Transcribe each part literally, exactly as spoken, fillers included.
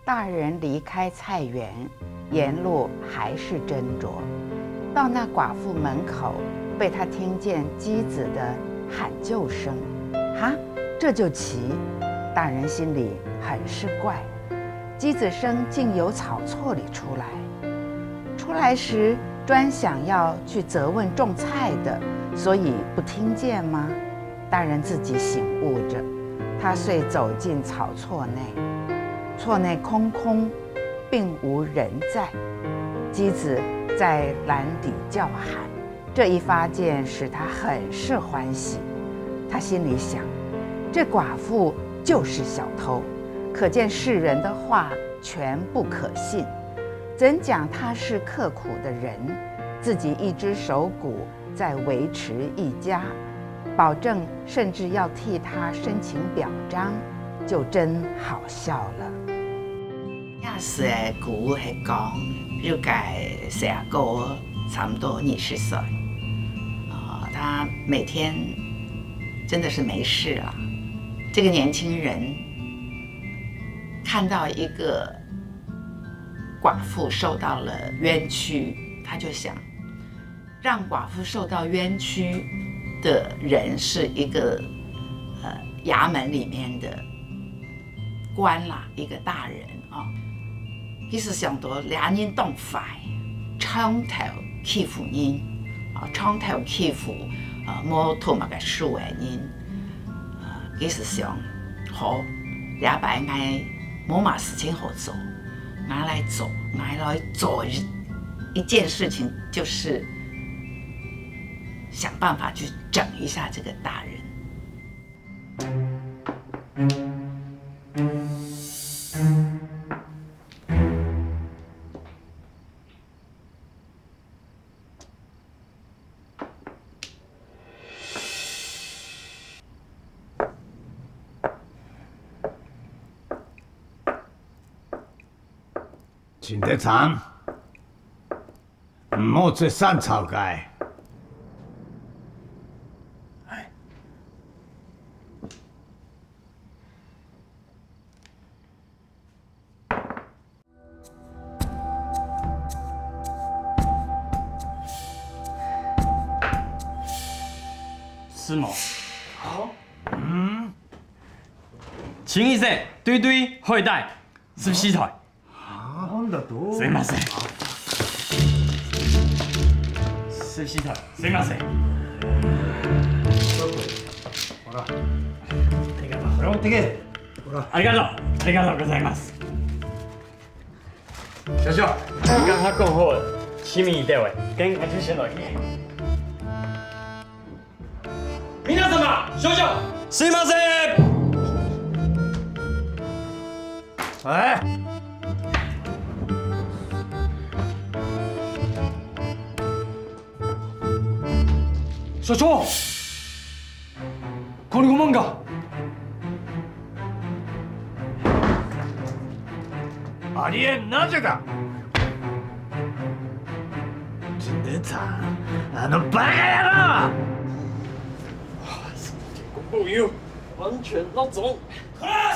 大人离开菜园，沿路还是斟酌。到那寡妇门口，被他听见妻子的喊救声：“哈，这就奇！”大人心里很是怪，机子声竟由草错里出来。出来时专想要去责问种菜的，所以不听见吗？大人自己醒悟着，他遂走进草错内。错内空空，并无人在。机子在篮底叫喊，这一发现使他很是欢喜。他心里想：“这寡妇就是小偷，可见世人的话全不可信。怎讲他是刻苦的人，自己一只手骨在维持一家，保证甚至要替他申请表彰，就真好笑了。”那时个古係講，有个細阿哥差不多二十歲，啊，他每天真的是没事啊。这个年轻人看到一个寡妇受到了冤屈，他就想，让寡妇受到冤屈的人是一个，呃，衙门里面的官啦，一个大人哦。佢就想到，這人當壞，長透欺負人，啊，長透欺負，啊，無讀麼个書个人。啊，佢就想，好，這擺𠊎無麼事情好做，𠊎來做，𠊎來做一，一件事情，就是想办法去整一下这个大人。陳德昌，毋好再生草个。哎。 是吗？嗯。清一色，堆堆，后代，十四代。啊，なんだと？すいません。十四代，すいません。ほら。これ持ってけ。ほら。ありがとう。ありがとうございます。 少将，刚刚讲好了，清明一定会，跟俺就先来。皆さん、少将。すいません。哎。少将。 これごまんか。ありえんなじゃが。金德昌，あのバカ野郎！公布有完全落总。 啊，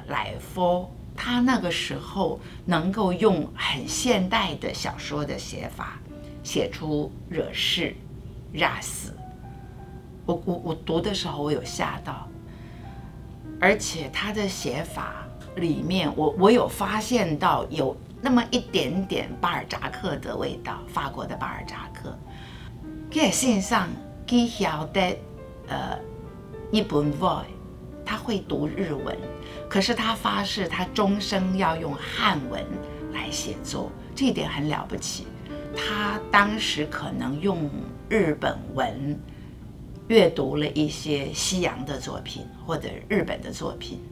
来福他那个时候能够用很现代的小说的写法，写出惹事、惹事。我我我读的时候，我有吓到，而且他的写法里面，我我有发现到有那么一点点巴尔扎克的味道，法国的巴尔扎克。佢个先生，佢晓得，呃，日本话，他会读日文，可是他发誓他终生要用汉文来写作，这一点很了不起。他当时可能用日本文 阅读了一些西洋的作品或者日本的作品，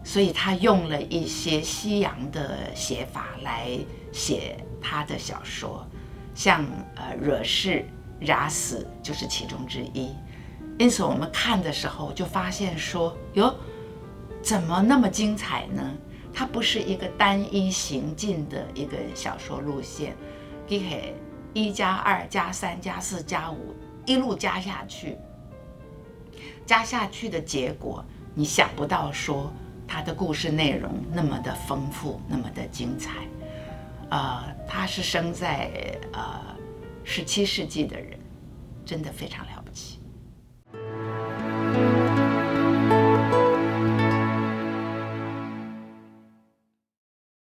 所以他用了一些西洋的写法来写他的小说，像呃惹事、惹事就是其中之一。因此我们看的时候就发现说，哟，怎么那么精彩呢？它不是一个单一行进的一个小说路线，佢係一加二加三加四加五一路加下去，加下去的结果，你想不到说它的故事内容那么的丰富，那么的精彩。呃，他是生在呃十七世纪的人，真的非常了